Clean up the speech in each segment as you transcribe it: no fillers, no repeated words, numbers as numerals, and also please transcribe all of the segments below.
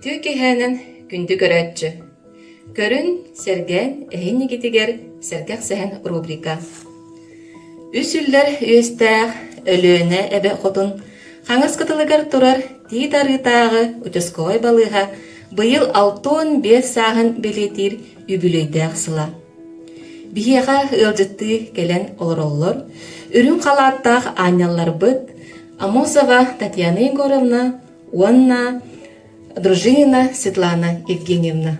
Үтүө киэһээнэн күндү көрөөччү! Көрүн, сэргээн эһинньигитигэр Сэргэх сэһэн рубрика. Үс үллэр үөстээх Өлүөнэ эбэ хотун хаҥас кытылыгар турар Тиит Арыытааҕы участковай балыыһа быйыл 65 сааһын бэлиэтиир үбүлүөйдээх сыла. Биһиэхэ ыалдьыттыы кэлэн олороллор үрүҥ халааттаах аанньалларбыт Амосова Татьяна Егоровна уонна Дружинина Светлана Евгеньевна.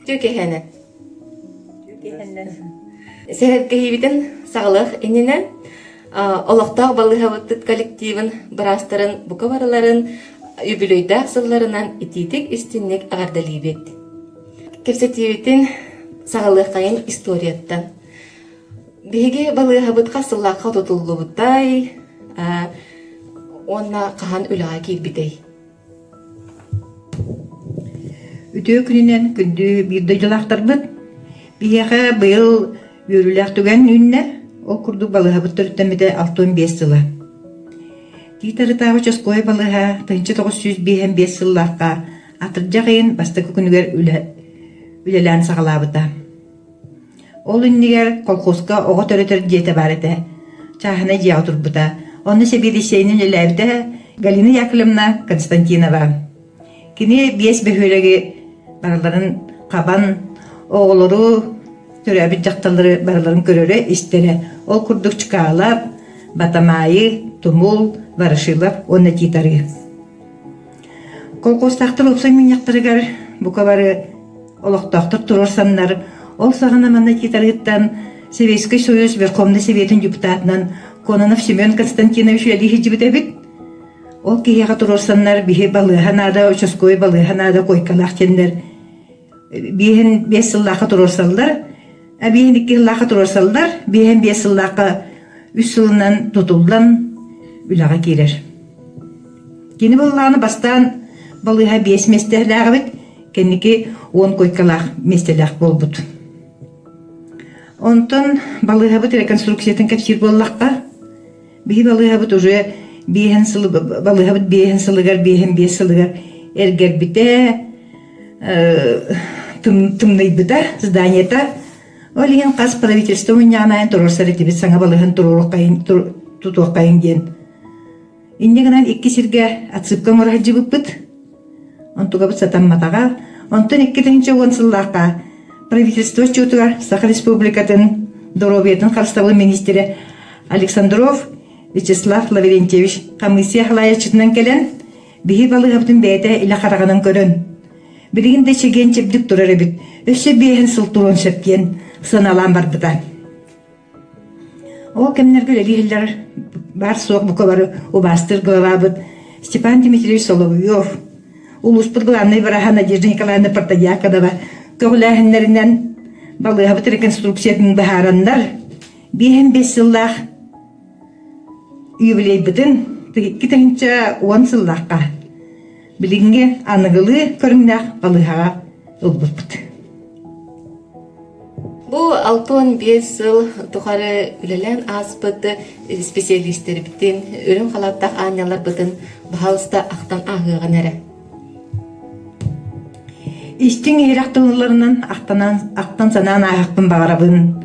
Түкэһэнэ. Сэһэргэһиибитин саҕалыах иннинэ олохтоох балыыһабыт коллективын быраастарын бука барыларын үбүлүөйдээх сылларынан итиитик истинник эҕэрдэлиибит. Кэпсэтиибитин саҕалыаххайын историяттан. Биһиги балыыһабыт хас сыллаахха тутуллубутай уонна хаһан үлэҕэ киирбитэй? Үтүө күнүнэн күндү биир дойдулаахтарбыт! Биһиэхэ быйыл үөрүүлээх түгэн үүннэ. Ол курдук балыыһабыт төрүттэммитэ 65 сыла. Тиит Арытааҕы участковай балыыһа 1955 сыллаахха атырдьах ыйын бастакы күнүгэр үлэ, үлэлээн саҕалаабыта. Ол иннигэр колхозка оҕо төрөтөр дьиэтэ баар этэ, чааһынай дьиэҕэ турбута. Онно сэбиэдиссэйинэн үлэлээбитэ Галина Яковлевна Константинова. Кини биэс бөһүөлэги барыларын хабан, оҕолору, төрөөбүт дьахталлары барыларын көрөрө-истэрэ. Ол курдук Чкалов, Батамаайы, Тумул, Ворошилов уонна Титары. Колхозтаахтар уопсай мунньахтарыгар бука бары олохтоохтор туруорсаннар, ол саҕана манна Титарыттан Советский Союз Верховнай Советын депутатынан Кононов Семен Константинович үлэлии сылдьыбыт эбит. Ол киһиэхэ туруорсаннар биһи балыыһа наада, участковай балыыһа наада, куойкалаах диэннэр биэһин биэс сыллаахха туруорсаллар, биэһин икки сыллаахха туруорсаллар, биэһин биэс сыллаахха үс сылынан тутуллан үлэҕэ киирэр. Кини буоллаҕына бастаан балыыһа биэс миэстэлээх эбит, кэнники уон койкалаах миэстэлээх буолбут. Онтон балыыһабыт реконструкциятын кэпсиир буоллахха, биһи балыыһабыт уже биэһин сыл балыыһабыт биэһин сылыгар биэһин биэс сылыгар эргэрбитэ, тымныйбыта зданиета. Ол иһин хас правительство мунньаҕын аайын туруорсар этибит саҥа балыыһан туруоруоххайын тутуоххайын диэн. Инньэ гынан икки сиргэ отсыпка оҥоро сылдьыбыппыт. Онтугабыт сатамматаҕа. Онтон 2010 сыллаахха правительство отчуотугар Саха Республикатын доруобуйатын харыстабылын министрэ Александров Вячеслав Лаврентьевич хамыыссыйа халаайаччытынан кэлэн биһи балыыһабытын бэйэтэ илэ хараҕынан көрөн билигин да чэгиэн-чэбдик турар эбит, өссө биэһин сыл туруон сөп диэн сыаналаан барбыта. Ол кэмнэргэ үлэлииллэр баар-суох бука бары убаастыыр главабыт Степан Дмитриевич Соловьев, улууспут главнай бырааһа Надежда Николаевна Протодьяконова көҕүлээһиннэринэн балыыһабыт реконструкциятын быһаараннар, биэһин биэс сыллаах юбилейбытын 2010 сыллаахха билиҥҥи аныгылыы көрүҥнээх балыыһаҕа ылбыппыт. Бу 65 сыл тухары үлэлээн ааспыт исписэлиистэрбитин, үрүҥ халааттаах аанньаларбытын баһаалыста ахтан ааһыаҕын эрэ. Истиҥ иһирэх тылларынан ахтанан, ахтан санаан ааһыахпын баҕарабын.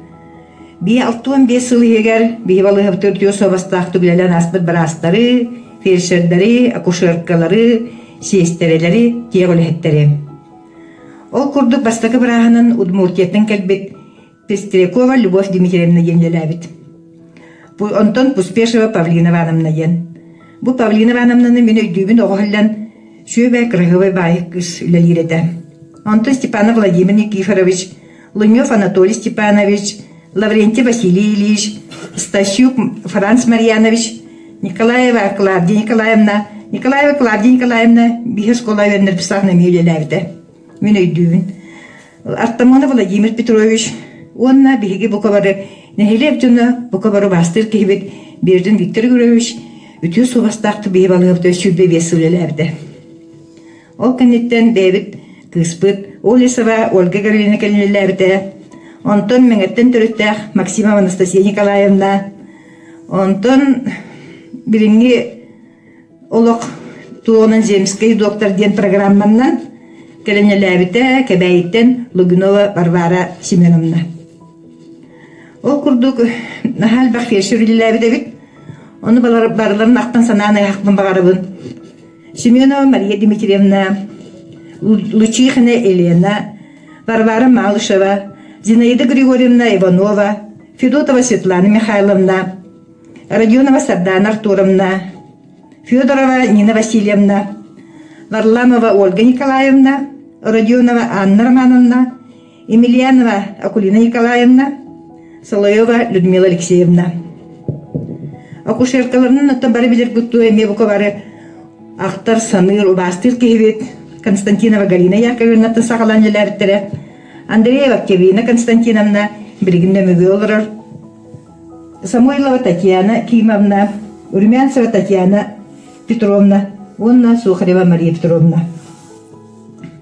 Бии 65 сыл иһигэр биһи балыыһабыт үрдүө суобастаахтык үлэлээн ааспыт быраастары, фельдшердэри, акушеркалары, сиэстэрэлэри, тиэх үлэһиттэри. Ол курдук бастакы бырааһынан Удмуртияттан кэлбит Пестрякова Любовь Дмитриевна диэн үлэлээбит. Онтон Пуспешева Павлина Ивановна диэн. Бу Павлина Ивановнаны мин өйдүүбүн оҕо иһиллэн сүөбэ кыраһыабай баайы кыыс үлэлиир этэ. Онтон Степанов Владимир Никифорович, Лунев Анатолий Степанович, Лаврентий Василий Ильич, Стасюк Франц Марьянович, Николаева Клавдия Николаевна, Николаева Клавдия Николаевна биһи оскуола үөрэнэрбит эмиэ үлэлээбитэ. Мин өйдүүбүн. Артамонов Владимир Петрович уонна биһиги бука бары нэһилиэк дьоно бука бары убаастыыр киһибит Бердин Виктор Егорович үтүө суобастаахтык биһи балыыһабыт 25 сыл үлэлээбитэ. Ол кэнниттэн бэйэбит кыыспыт Олесова Ольга Гаврильевна кэлинэлээбитэ. Онтон Мэҥэттэн төрүттээх Максимова Анастасия Николаевна. Онтон билиҥҥи олох Туонан Земскэй доктор диэн программаннан кэлэнэлээбитэ Кэбээйиттэн Лугинова Варвара Семеновна. Ол курдук наһаа элбэх фельдшер үлэлээбит эбит. Ону барыларын ахтан санаан ыһахпын баҕарабын. Семенова Мария Дмитриевна, Лучихина Елена, Варвара Малышева, Зинаида Григорьевна Иванова, Федотова Светлана Михайловна, Родионова Сардана Артуровна, Федорова Нина Васильевна, Варламова Ольга Николаевна, Родионова Анна Романовна, Емельянова Акулина Николаевна, Солоева Людмила Алексеевна. Акушеркаларынан оттон бары билэр куттуу эмиэ бука бары ахтар, саныыр, убаастыыр киһибит Константинова Галина Яковлевнаттан саҕалаан үлэлээбиттэрэ. Андреева Октябрина Константиновна билигин Нөмүгү олорор. Самойлова Татьяна Кимовна, Румянцева Татьяна Петровна уонна Сухарева Мария Петровна.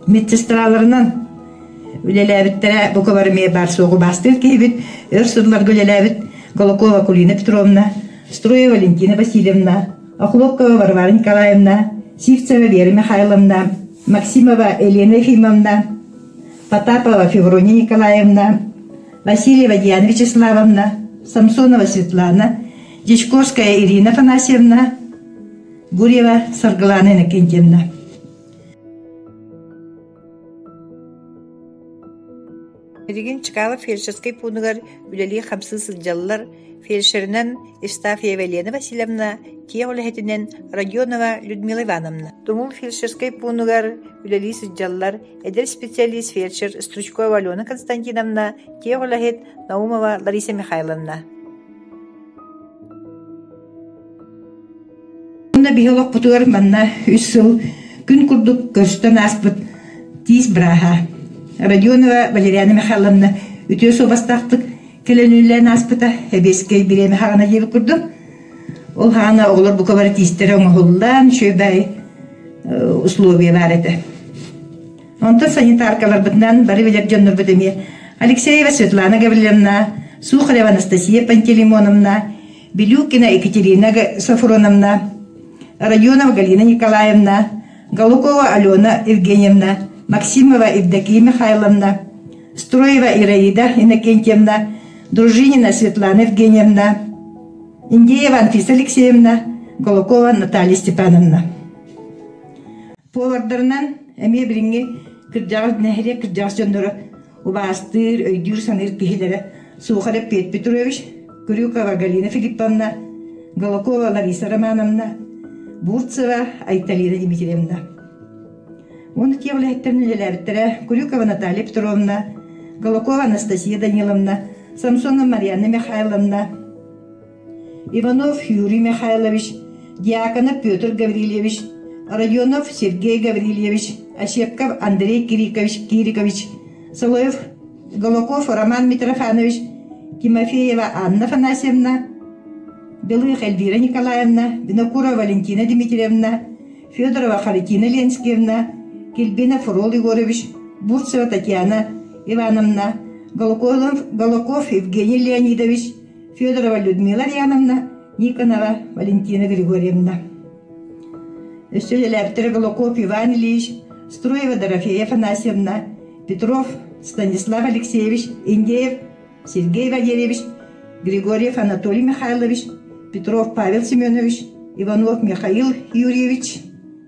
Медсестраларынан үлэлээбиттэрэ бука бары эмиэ баар суоҕу баастыыр киһибит, өр сылларга үлэлээбит Голокова Кулина Петровна, Строева Валентина Васильевна, Охлопкова Варвара Николаевна, Сивцева Вера Михайловна, Максимова Елена Ефимовна, Потапова Феврония Николаевна, Васильева Диана Вячеславовна, Самсонова Светлана, Дьячковская Ирина Афанасьевна, Гурьева Саргылана Иннокентьевна. Билигин Чкалов фельдшерскэй пуунугар үлэлии-хамсыы сылдьаллар, фельдшеринэн Евстафьева Елена Васильевна, киэх үлэһитинэн Родионова Людмила Ивановна. Тумул фельдшерскэй пуунугар үлэлии сылдьаллар, эдэр специалист фельдшер Стручкова Алена Константиновна, киэх үлэһит Наумова Лариса Михайловна. Уонна биһи олохпутугар манна үс сыл күн курдук көрсөн ааспыт тиис бырааһа Родионова Валериана Михайловна үтүө суобастаахтык кэлэн үлэлээн ааспыта эбиэскэй бириэмэ хаҕана диэбит курдук. Ол хаҕана оҕолор бука бары тиистэрэ оҥоһуллан үчүгэй условия баар этэ. Онтон санитаркаларбытынан бары билэр дьоннорбут эмиэ Алексеева Светлана Гаврильевна, Сухарева Анастасия Пантелеймоновна, Билюкина Екатерина Софроновна, Родионова Галина Николаевна, Голукова Алена Евгеньевна, Максимова Евдокия Михайловна, Строева Ираида Иннокентьевна, Дружинина Светлана Евгеньевна, Индеева Анфиса Алексеевна, Голукова Наталья Степановна. Повардарынан эмиэ билиҥҥи кырдьаҕас нэһилиэк кырдьаҕас дьонноро убаастыыр, өйдүүр-саныыр киһилэрэ Сухарев Петр Петрович, Крюкова Галина Филипповна, Голокова Лариса Романовна, Бурцева Айталина Дмитриевна. Уонна тиэ үлэһиттэрин үлэлээбиттэрэ Крюкова Наталья Петровна, Голокова Анастасия Даниловна, Самсонова Марианна Михайловна, Иванов Юрий Михайлович, Дьяконов Петр Гаврильевич, Родионов Сергей Гаврильевич, Ощепков Андрей Кирикович Кирикович, Солоев Голоков Роман Митрофанович, Тимофеева Анна Афанасьевна, Белых Эльвира Николаевна, Винокурова Валентина Дмитриевна, Федорова Харитина Ленскиевна, Кильбинов Фрол Егорович, Бурцева Татьяна Ивановна, Голоков Евгений Леонидович, Федорова Людмила Риановна, Никонова Валентина Григорьевна. Өссө үлэлээбиттэрэ Голоков Иван Ильич, Строева Дорофея Афанасьевна, Петров Станислав Алексеевич, Индеев Сергей Валерьевич, Григорьев Анатолий Михайлович, Петров Павел Семенович, Иванов Михаил Юрьевич,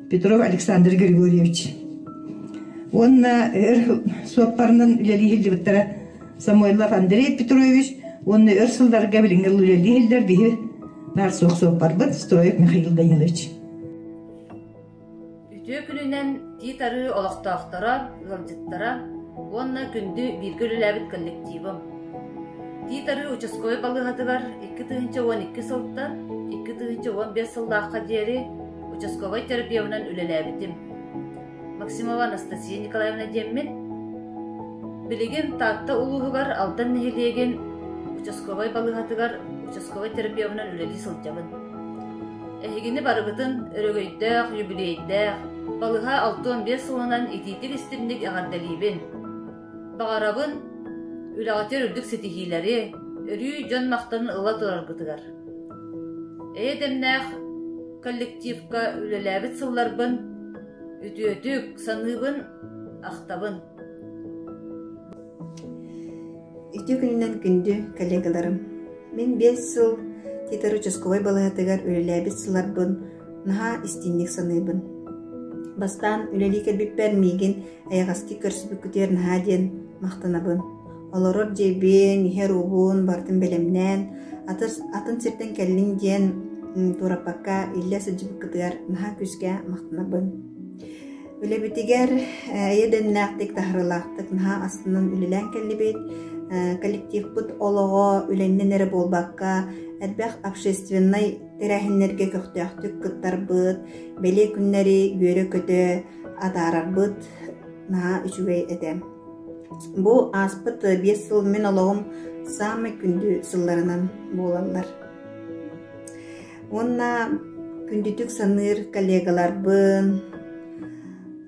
Петров Александр Григорьевич. Уонна өр суоппарынан үлэлии сылдьыбыттара Самойлов Андрей Петрович уонна өр сылларга билиҥҥи үлэлии иһиллэр биһи баар суох суоппарбыт Строев Михаил Данилович. Үтүө күнүнэн Тиит Арыы олохтоохторо, ыалдьыттара уонна күндү бииргэ үлэлээбит коллективым. Тиит Арыы участковай балыыһатыгар 2012 сылтан 2015 сыллаахха диэри участковай терапевынан үлэлээбитим. Максимова Анастасия Николаевна диэммин. Билигин Таатта улууһугар Алдан нэһилиэгин участковай балыыһатыгар участковай терапевынан үлэлии сылдьабын. Эһигини барыгытын өрөгөйдөөх, юбилейдээх, балыыһа 65 сылынан итиитик-истиҥник эҕэрдэлиибин. Баҕарабын үлэҕитигэр үрдүк ситиһиилэри, өрүү дьон махтанын ыла тураргытыгар. Эйэ дэмнээх. коллективка үлэлээбит сылларбын үтүөтүк саныыбын, ахтабын. Үтүө күнүнэн күндү коллегаларым! Мин 5 сыл Титар участковай балыыһатыгар үлэлээбит сылларбын наһаа истиҥник саныыбын. Бастаан үлэлии кэлбиппэр миигин эйэҕэстик көрсүбүккүтүгэр наһаа диэн махтанабын. Олорор дьиэбин, иһэр уубун барытын бэлэмнээн, атын сиртэн кэллиҥ диэн туораппакка иллэ сылдьыбыккытыгар наһаа күүскэ махтанабын. Үлэбитигэр эйэ дэмнээхтик, таһарыылаахтык наһаа астынан үлэлээн кэллибит. Коллективпыт олоҕо үлэннэн эрэ буолбакка, элбэх общественнай тэрээһиннэргэ көхтөөхтүк кыттарбыт, бэлиэ күннэри үөрэ-көтө атаарарбыт наһаа үчүгэй этэ. Бу ааспыт 5 сыл мин олоҕум саамай күндү сылларынан буолаллар. Уонна күндүтүк саныыр коллегаларбын,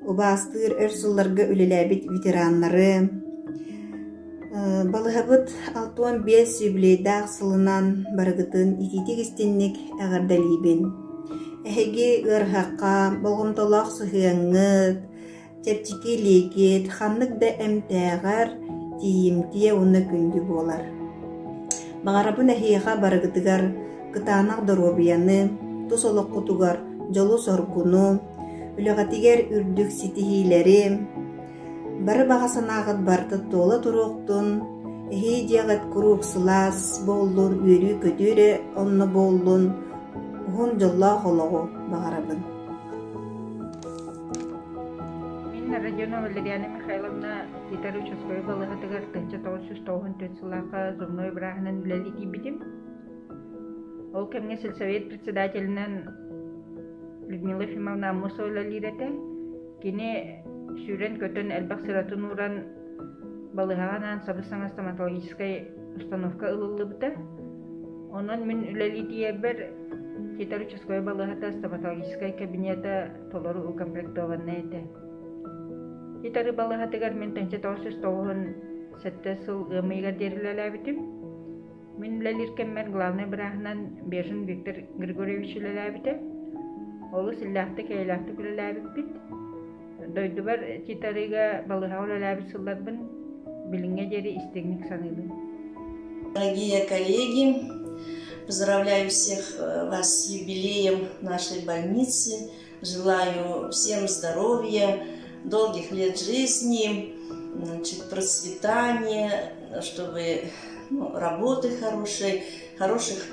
убаастыыр өр сылларга үлэлээбит ветераннары, балыһабыт 65 юбилейдаах сылынан барыгытын итиитик-истинник эҕэрдэлиибин. Эһиги ыарыһахха болҕомтолоох сыһыаҥҥыт, Чэпчэки илиигит ханнык да эмтээҕэр тиийимтиэ уонна күндү буолар. Баҕарабын эһиэхэ барыгытыгар кытаанах доруобуйаны, тус олоххутугар дьолу-соргуну, үлэҕитигэр үрдүк ситиһиилэри, бары баҕа санааҕыт барыта туола туруохтун, эһии дьиэҕит куруук сылаас буоллун, үөрүү-көтүү эрэ онно буоллун, уһун дьоллоох олоҕу баҕарабын. Мин Родионова Валериана Михайловна Титар участковай балыыһатыгар 1994 сыллаахха зубной бырааһынан үлэлии тиийбитим. Ол кэмҥэ сельсовет председателинэн Людмила Ефимовна Аммосова үлэлиир этэ. Кини сүүрэн-көтөн элбэх сыратын ууран балыыһаҕа анаан сабыс-саҥа стоматологическай установка ылыллыбыта. Онон мин үлэлии тиийэрбэр Титар участковай балыыһата стоматологическай кабинета толору укомплектованнай этэ. Титары балыыһатыгар мин 1997 сыл ыам ыйыгар диэри үлэлээбитим. Мин үлэлиир кэммэр главнай бырааһынан Бежин Виктор Григорьевич үлэлээбитэ. Олус иллээхтик, эйэлээхтик үлэлээбиппит. Дойдубар Титарыга балыыһаҕа үлэлээбит сылларбын билиҥҥэ диэри истиҥник саныыбын. Дорогие коллеги, поздравляю всех вас с юбилеем нашей больницы. Желаю всем здоровья, долгих лет жизни, значит, процветания, чтобы ну, работы хорошей, хороших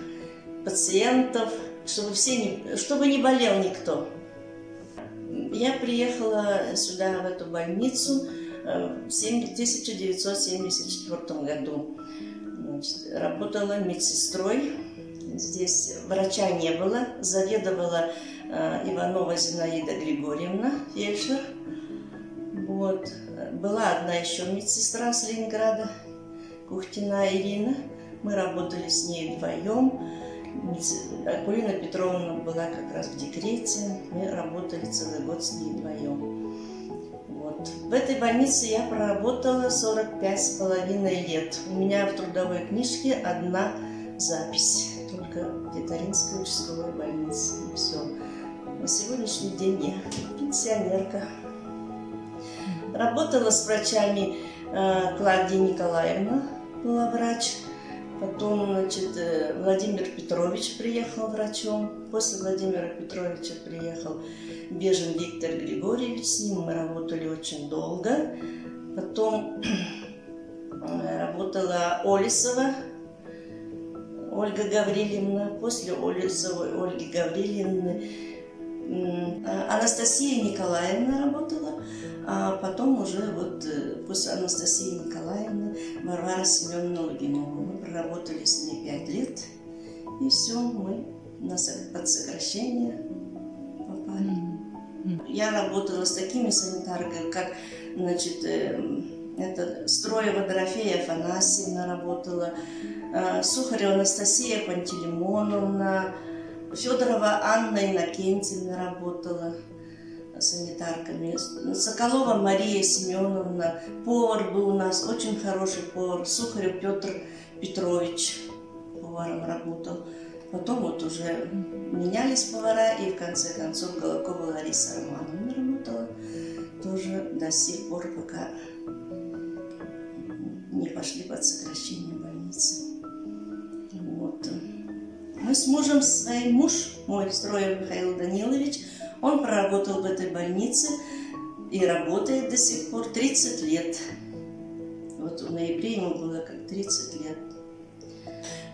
пациентов, чтобы, все не, чтобы не болел никто. Я приехала сюда, в эту больницу, в 1974 году. Значит, работала медсестрой. Здесь врача не было. Заведовала Иванова Зинаида Григорьевна, фельдшер. Вот. Была одна еще медсестра с Ленинграда, Кухтина Ирина. Мы работали с ней вдвоем. Акулина Петровна была как раз в декрете. Мы работали целый год с ней вдвоем. Вот. В этой больнице я проработала 45,5 лет. У меня в трудовой книжке одна запись. Только в Титаринской участковой больнице. И все. На сегодняшний день я пенсионерка. Работала с врачами Клавдия Николаевна, была врач. Потом, значит, Владимир Петрович приехал врачом. После Владимира Петровича приехал Бежин Виктор Григорьевич. С ним мы работали очень долго. Потом работала Олесова Ольга Гавриловна. После Олесовой Ольги Гавриловны Анастасия Николаевна работала, а потом уже вот после Анастасии Николаевны Варвара Семеновна Логинова. Мы проработали с ней 5 лет, и все, мы на, под сокращение попали. Я работала с такими санитарками, как, значит, это Строева Дорофея Афанасьевна работала, Сухарева Анастасия Пантелеймоновна, Федорова Анна Иннокентьевна работала санитарками. Соколова Мария Семеновна, повар был у нас, очень хороший повар. Сухарев Петр Петрович поваром работал. Потом вот уже менялись повара, и в конце концов Головкова Лариса Романовна работала тоже до сих пор, пока не пошли под сокращение больницы. Вот. Мы с мужем, своим муж, мой строер Михаил Данилович, он проработал в этой больнице и работает до сих пор 30 лет. Вот в ноябре ему было как 30 лет.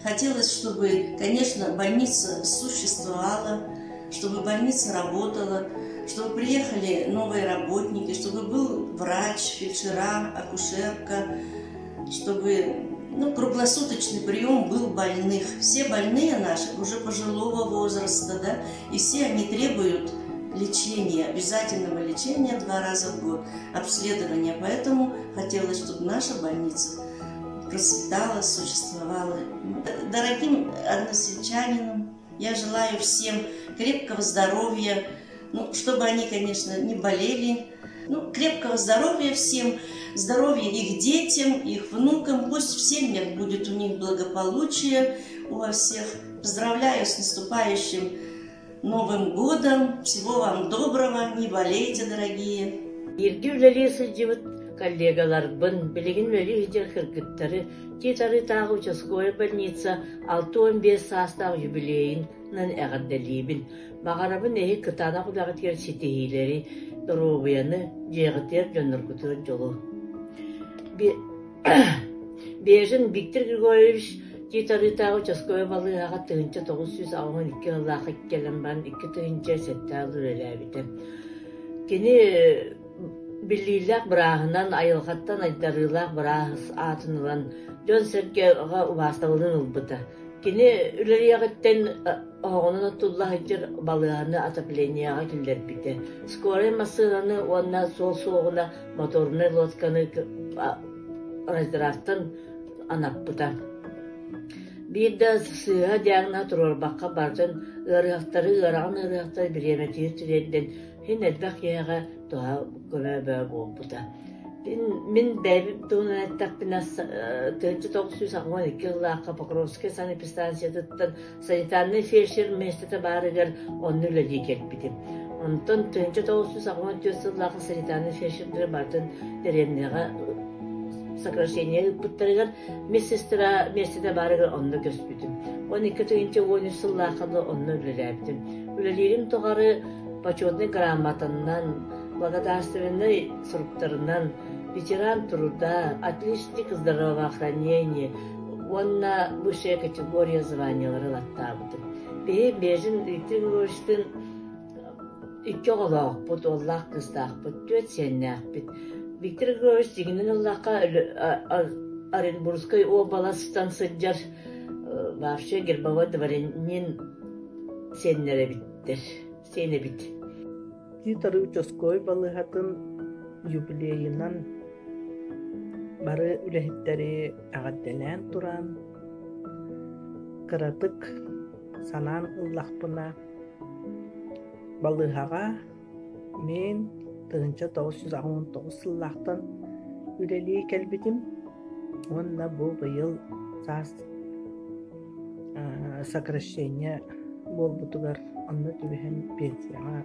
Хотелось, чтобы, конечно, больница существовала, чтобы больница работала, чтобы приехали новые работники, чтобы был врач, фельдшера, акушерка, чтобы ну, круглосуточный прием был больных. Все больные наши уже пожилого возраста, да, и все они требуют лечения, обязательного лечения два раза в год, обследования. Поэтому хотелось, чтобы наша больница процветала, существовала. Дорогим односельчанинам я желаю всем крепкого здоровья, ну, чтобы они, конечно, не болели, ну, крепкого здоровья всем, здоровья их детям, их внукам. Пусть в семьях будет у них благополучие у всех. Поздравляю с наступающим Новым годом! Всего вам доброго, не болейте, дорогие! Бииргэ үлэлии сылдьыбыт коллегаларбын, билигин үлэлии сылдьар кыргыттары Тиит Арыытааҕы участковай больница 65 саастаах юбилейынан эҕэрдэлиибин. Баҕарабын эһи кытаанах үлэҕитигэр ситиһиилэри, доруобуйаны, дьиэҕитигэр дьонноргутугар дьолу. Бежин Виктор Григорьевич Тиит Арыытааҕы участковай балыыһаҕа 1982 сыллаахха кэлэн баран 2007 сыл үлэлээбитэ. Кини биллиилээх бырааһынан, айылҕаттан айдарыылаах быраас аатын ылан, дьон-сэргэҕэ убаастабылын ылбыта. Кини үлэлиэҕиттэн оһоҕунан оттулла сылдьар балыыһаны отоплениеҕа киллэрбитэ. Скорай массыынаны уонна суол суоҕуна моторнай лодканы райздравтан анаппыта. Биир да сыыһа диагноһа туруорбакка барытын ыарыһахтары ыарахан ыарыһахтары бириэмэтигэр тириэрдэн син элбэх киһиэхэ туһа көмө бөҕө буолбута. Мин бэйэбит туһунан эттэхпинэ, 1982 сыллаахха Покровскай санэпидстанциятыттан санитарнай фельдшер миэстэтэ баарыгар онно үлэлии кэлбитим. Онтон 1984 сыллаахха санитарнай фельдшердары барытын дэриэбинэҕэ сокращение ыыппыттарыгар медсестра миэстэтэ баарыгар онно көспүтүм. 12 13 сыллаахха да онно үлэлээбитим. Үлэлиирим тухары почетный грамотаннан, благодарственнай суруктарынан, ветеран труда, отличник здравоохранения уонна высшая категория званиелары ылаттаабытым. Биһи Бежин Виктор Григорьевичтыын икки оҕолоохпут, уоллаах кыыстаахпыт, түөрт сиэннээхпит. Виктор Григорьевич дьиҥинэн ыллахха Оренбургскай уобаластан сылдьар вообще гербовой дворянин сиэннэрэ эбиттэр, сиэн эбит. Тиит участковай балыыһатын юбилейынан бары үлэһиттэри эҕэрдэлээн туран, кыратык санаан ыллахпына, балыыһаҕа мин 1989 сыллаахтан үлэлии кэлбитим уонна бу быйыл саас сокращение буолбутугар онно түбэһэн пенсияҕа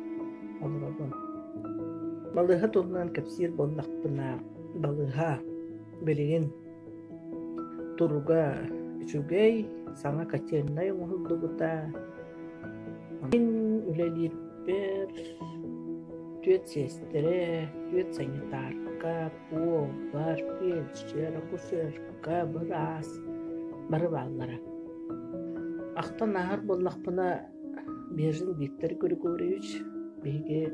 олоробун. Балыыһа туһунан кэпсиир буоллахпына, балыыһа билигин туруга үчүгэй, саҥа котельнай оҥоһуллубута. Мин үлэлиирбэр түөрт сиэстэрэ, түөрт санитарка, повар, фельдшер, акушерка, быраас бары бааллара. Ахтан ааһар буоллахпына, Бежин Виктор Григорьевич биһиги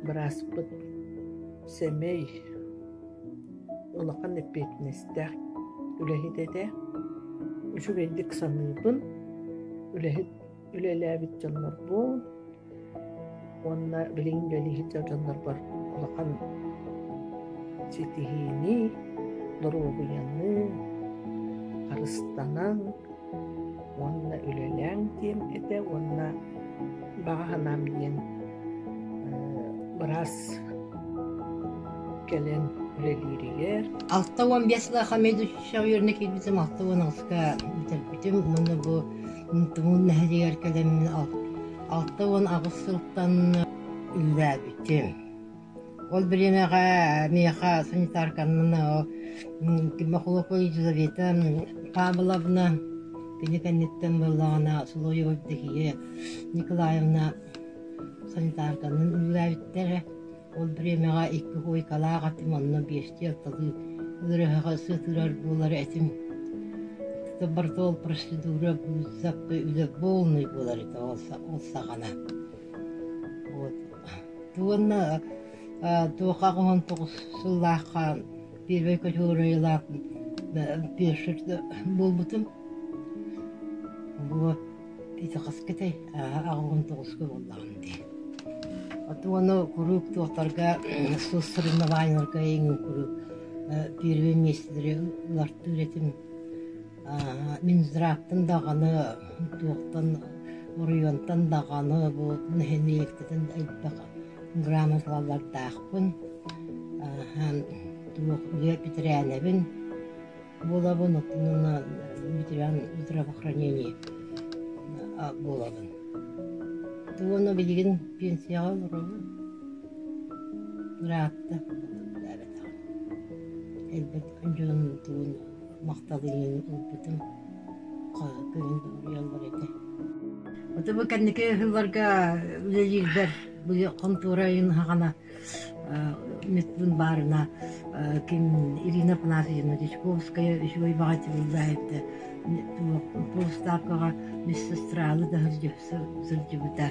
бырааспыт сэмэй, улахан эппиэтинэстээх үлэһит этэ. Үчүгэйдик саныыбын, үлэһит үлэлээбит дьоннорбун уонна билигин үлэлии сылдьар дьоннорбор улахан ситиһиини, доруобуйаны, харыстанан уонна үлэлээҥ диэм этэ уонна баҕа санаам диэн быраас кэлэн. үлэлииригэр. 65 сыллаахха медучилищеҕа үөрэнэ киирбитим, 68-ка бүтэрбитим. Уонна бу Тумул нэһилиэгэр кэлэммин 68 сылтан үлэлээбитим. Ол бириэмэҕэ миэхэ санитарканан Мохлопова Елизавета Павловна, кини кэнниттэн буоллаҕына Соловьева Евдокия Николаевна санитарканан үлэлээбиттэрэ. Ол бириэмэҕэ икки куойкалаах этим, онно биэстии алталыы ыарыһаҕы сытыырар буолар этим. Барыта ол процедура быысапка үлэ полный буолар этэ ол саҕана. Вот. Уонна туохха 19 сыллаахха первый категориялаах пешер буолбутум. Вот. Ити хаскытай 89-ка буоллаҕым дии. Уонна куруук туохтарга соревнованиеларга эҥин куруук первый миэстэлэри ылартыыр этим. Минздравтан даҕаны, туохтан оройуонтан даҕаны бу нэһилиэктэн элбэх грамоталардаахпын. Туох үлэ бэтэрээнэбин. Буолабын, оттон ветеран здравоохранения буолабын. Уонна билигин пенсияҕа олоробун. Ыраатта элбэх дьон тугун махталын ылбытым көҥүл дуоһуйаллар этэ. Ото бу кэнники сылларга үлэлиирбэр бу хонтуора ыйын хаҕана Медпункт баарына ким Ирина Афанасьевна Дьячковская үчүгэй баҕайытык полставкаҕа медсестралы да сылдьыбыта.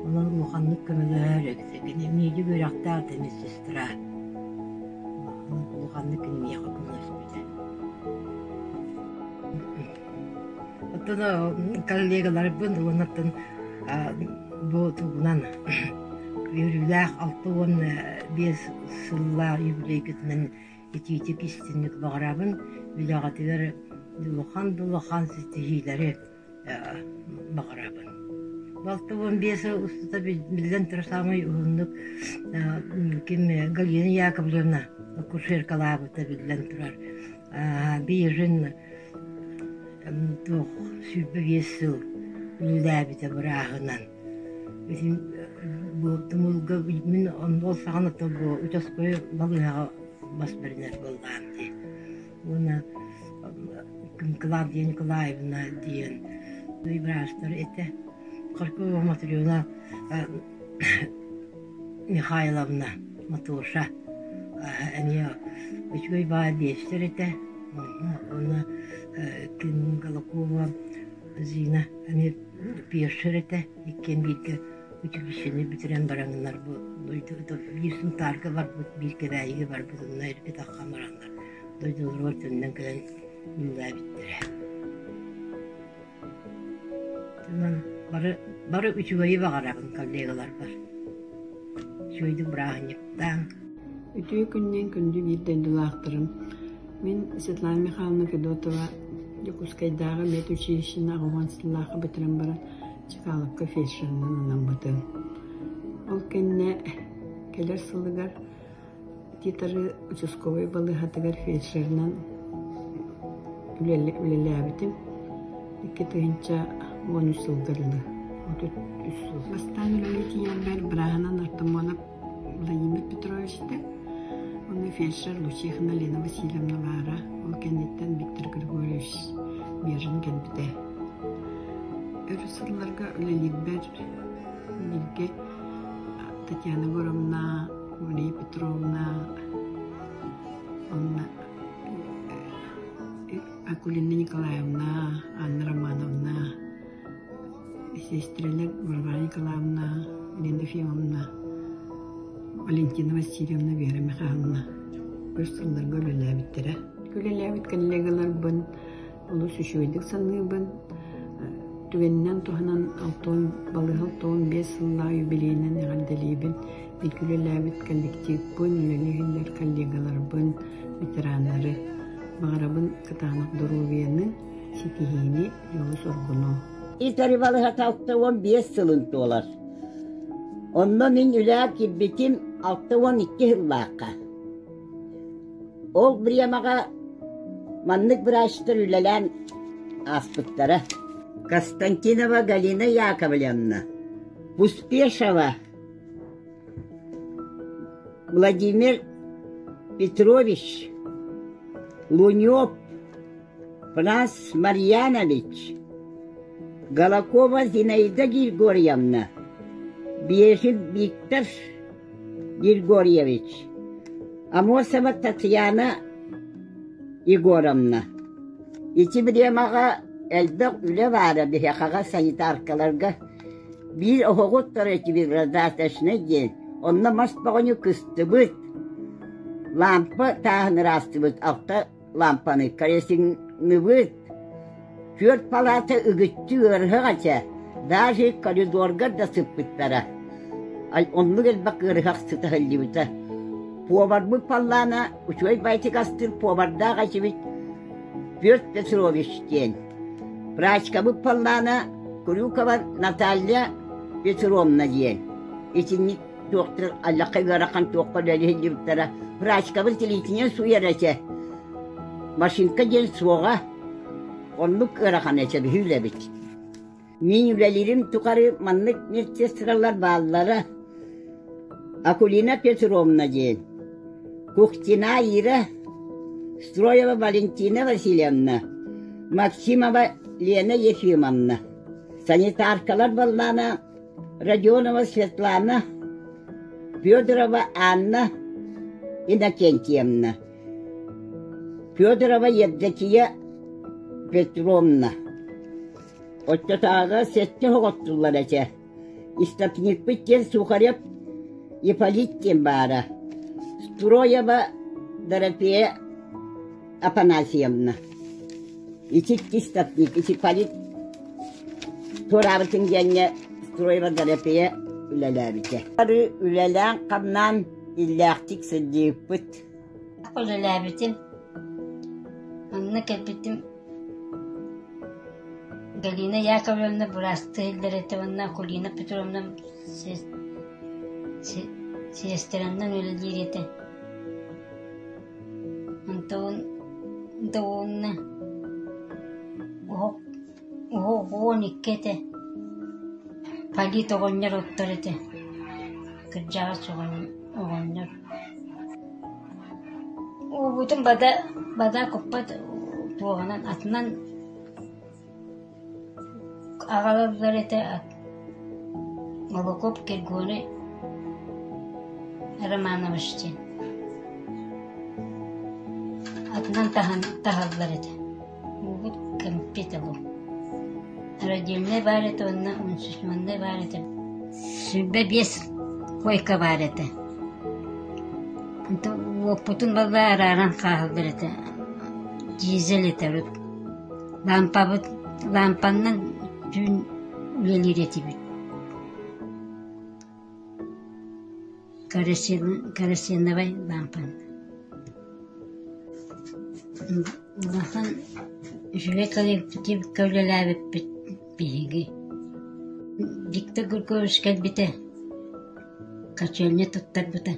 Онон улаханнык көмөлөһөр кини медик үөрэхтээх да медсестра. Улаханнык кини миэхэ көмөлөспүтэ. Оттон коллегаларбын уонна бу тугунан үөрүүлээх 65 сыллаах юбилейгытынан итиитик истинник баҕарабын. Үлэҕитигэр улахан да улахан ситиһиилэри баҕарабын. 65 сыл устата биллэн турар саамай уһуннук ким Галина Яковлевна акушеркалаабыта биллэн турар. Биирин туох 25 сыл үлэлээбитэ бырааһынан. Бу Тумулга мин ол саҕана бу участковай балыыһаҕа бас бэринэр буоллаҕым дии. Уонна Клавдия Николаевна диэн быраастар этэ. Харькова Матрена Михайловна Матуша эмиэ үчүгэй баай биэстэр этэ. Уонна Ким Голокова Зина эмиэ пиэрсэр этэ. Иккиэн бииргэ училищены бүтэрэн бараннар бу биир Сунтаарга барбыт, биир Кэбээйигэ барбыт, онно эргэ таххан бараннар дойдуларыгар төннөн кэлэн үлэлээбиттэрэ. Онон бары, бары үчүгэйи баҕарабын коллегаларбар. Үчүгэйдик бырааһынньыктааҥ. Үтүө күнүнэн күндү биир дойдулаахтарым. Мин Светлана Михайловна Федотова Дьокуускайдааҕы медучилищены 80 сыллаахха бүтэрэн баран Чкаловка фельдшерынан анаммытым. Ол кэннэ кэлэр сылыгар Титары участковай балыыһатыгар фельдшеринэн үлэлээбитим. 2013 сылга дылы, 33 сыл. Бастаан үлэлии тиийэрбэр бырааһынан Артамонов Владимир Петрович этэ. Онно фельдшер Лучихина Лена Васильевна баара. Ол кэнниттэн Виктор Григорьевич Бежин кэлбитэ. Өр сылларга үлэлиирбэр бииргэ Татьяна Егоровна, Мария Петровна уонна Акулина Николаевна, Анна Романовна, сестрэлэр Варвара Николаевна, Елена Ефимовна, Валентина Васильевна, Вера Михайловна өр сылларга үлэлээбиттэрэ. Үлэлээбит коллегаларбын олус үчүгэйдик саныыбын. Түгэнинэн туһанан балыыһа 65 сыллаах юбилейынан эҕэрдэлиибин. Бииргэ үлэлээбит коллективпын, үлэлии иһиллэр коллегаларбын, ветераннары. Баҕарабын кытаанах доруобуйаны, ситиһиини, дьолу-соргуну. Итари балыһата 65 сылын туолар. Онно мин үлэҕэ киирбитим 62 сыллаахха. Ол бириэмэҕэ маннык быраачтар үлэлээн ааспыттара. Константинова Галина Яковлевна, Пуспешова Владимир Петрович, Лунев Панас Марьянович, Голокова Зинаида Григорьевна, Бежин Виктор Григорьевич, Амосова Татьяна Егоровна. Ити бириэмэҕэ элбэх үлэ баара биһиэхэҕэ санитаркаларга биир оһоҕуттар этибит раздаточнай диэн онно мас бөҕөнү кыстыбыт лаампа тааһын ыраастыбыт алта лаампаны керосинныбыт түөрт палаата ыгыччы ыарыһах этэ даже коридорга да сыппыттара оннук элбэх ыарыһах сыта сылдьыбыта поварбыт паллаана үчүгэй байтик астыыр повардаах этибит Петр Петрович диэн прачкабыт паллаана Крюкова Наталья Петровна диэн итинник туохтар аллахха ыарахан туохха үлэлиһиллибиттэрэ прачкабыт илиитинэн сууйар этэ машинка диэн суоҕа оннук ыарахан этэ биһи үлэбит мин үлэлиирим тухары маннык медсестралар бааллара Акулина Петровна диэн Кухтина Ира Строева Валентина Васильевна Максимова Лена Ефимовна санитаркалар баллаана Родионова Светлана, Федорова Анна Иннокентьевна, Федорова Евдокия Петровна. Оччотооҕу сэттэ оҕоттуллар этэ. Истопникпыт диэн Сухарев Ипполит диэн баара. Строева Дорофея Афанасьевна. Ити истопник, Ипполит туораабытын диэҥҥэ Строева Дорофея үлэлээбитэ. Бары үлэлээн-хамнаан иллээхтик сылдьыыппыт. Үлэлээбитим. Онно кэлбитим Галина Яковлевна быраастыы иһиллэр этэ уонна Акулина Петровна сиэстэрэнэн үлэлиир этэ. Онтон уонна уһук уһук 12 этэ. Полит оҕонньор оттор этэ. Кырдьаҕас оҕонньор. Уубутун бада бада куппат туоҕунан атынан аҕалаллар этэ Молокоп Григорий Романович диэн атынан таһан таһаллар этэ Уубут кэмпиэт бу Родильнай баар этэ уонна унсусманнай баар этэ 25 койка баар этэ Уоппутун балла арааран хааһыллар этэ дизель этэ урут Лаампабыт лаампаннан түүн үлэлиир этибит Керосиновай лаампан Улахан үчүгэй коллективка үлэлээбиппит биһиги Виктор Григорьевич кэлбитэ котельня туттарбыта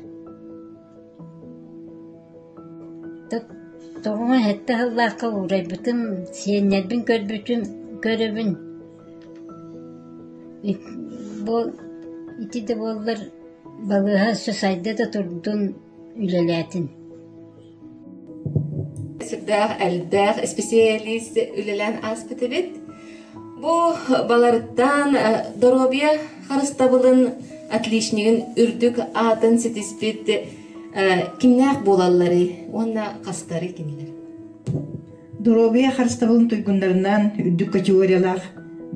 Тоҕо сэттэ сыллаахха уурайбытым, сиэннэрбин көрбүтүм, көрөбүн. Бу ити да буоллар балыыһа өссө сайда да турдун, үлэлээтин. Сүрдээх элбэх исписэлиис үлэлээн ааспыт эбит. Бу баларыттан доруобуйа харыстабылын отличнигын үрдүк аатын ситиспит кимнээх буолалларый уонна хастарый кинилэр? Доруобуйа харыстабылын туйгуннарынан үрдүк категориялаах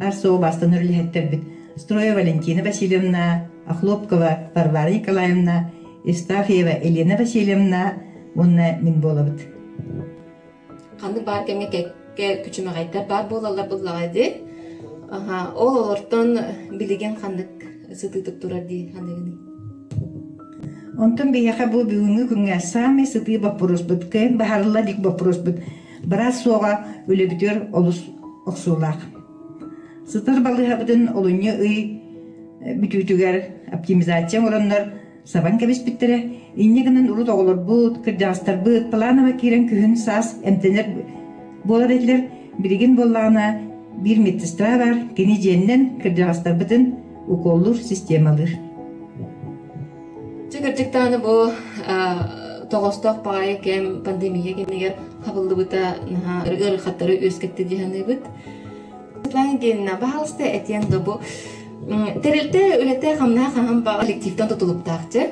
бар суоҕу бастан үлэһиттэрбит Строя Валентина Васильевна, Охлопкова Варвара Николаевна, Евстафьева Елена Васильевна уонна мин буолабыт. Ханнык баар кэмҥэ кэккэ күчүмэҕэйдэр баар буолаллар буллаҕа дии. Аха, ол олортон билигин ханнык сытыытык турар дии саныыгыный? Онтон биһиэхэ бу бүгүҥҥү күҥҥэ саамай сытыы боппуруоспут, кыайан баһарылла илик боппуруоспут быраас суоҕа үлэбитигэр олус охсуулаах. Сытар балыыһабытын олунньу ый бүтүүтүгэр оптимизация оҥороннор. сабан кэбиспиттэрэ. Инньэ гынан урут оҕолорбут, кырдьаҕастарбыт планово киирэн күһүн саас эмтэнэр буолар этилэр. Билигин буоллаҕына биир медсестра баар, кини дьиэннэн кырдьаҕастарбытын уколлуур системалыыр. Дьэ кырдьык даҕаны бу тоҕостоох баҕайы кэм пандемия кэмигэр хабыллыбыта наһаа ыарахаттары үөскэттэ дии саныыбыт. Светлана Евгеньевна, баһаалыста этиэн да бу тэрилтэ үлэтэ хамнаһа хаһан баҕа коллективтан тутулуктаах дьэ.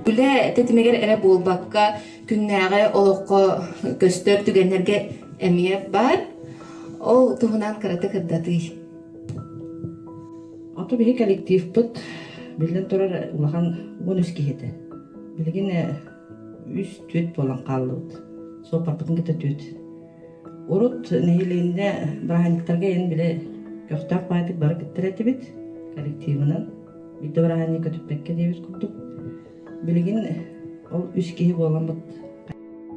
Үлэ тэтимигэр эрэ буолбакка күннээҕи олоххо көстөр түгэннэргэ эмиэ баар. Ол туһунан кыратык ырдатыы. Ото биһи коллективпыт биллэн турар улахан 13 киһи этэ. Билигин үс түөт буолан хааллыбыт. Суоппарбытын кытта түөт. Урут нэһилиэнньэ бырааһынньыктарга эн били көхтөөх баайдык бары кыттар этибит коллективынан. Биирдэ бырааһынньык көтүппэккэ диэбит курдук. Билигин ол үс киһи буоламмыт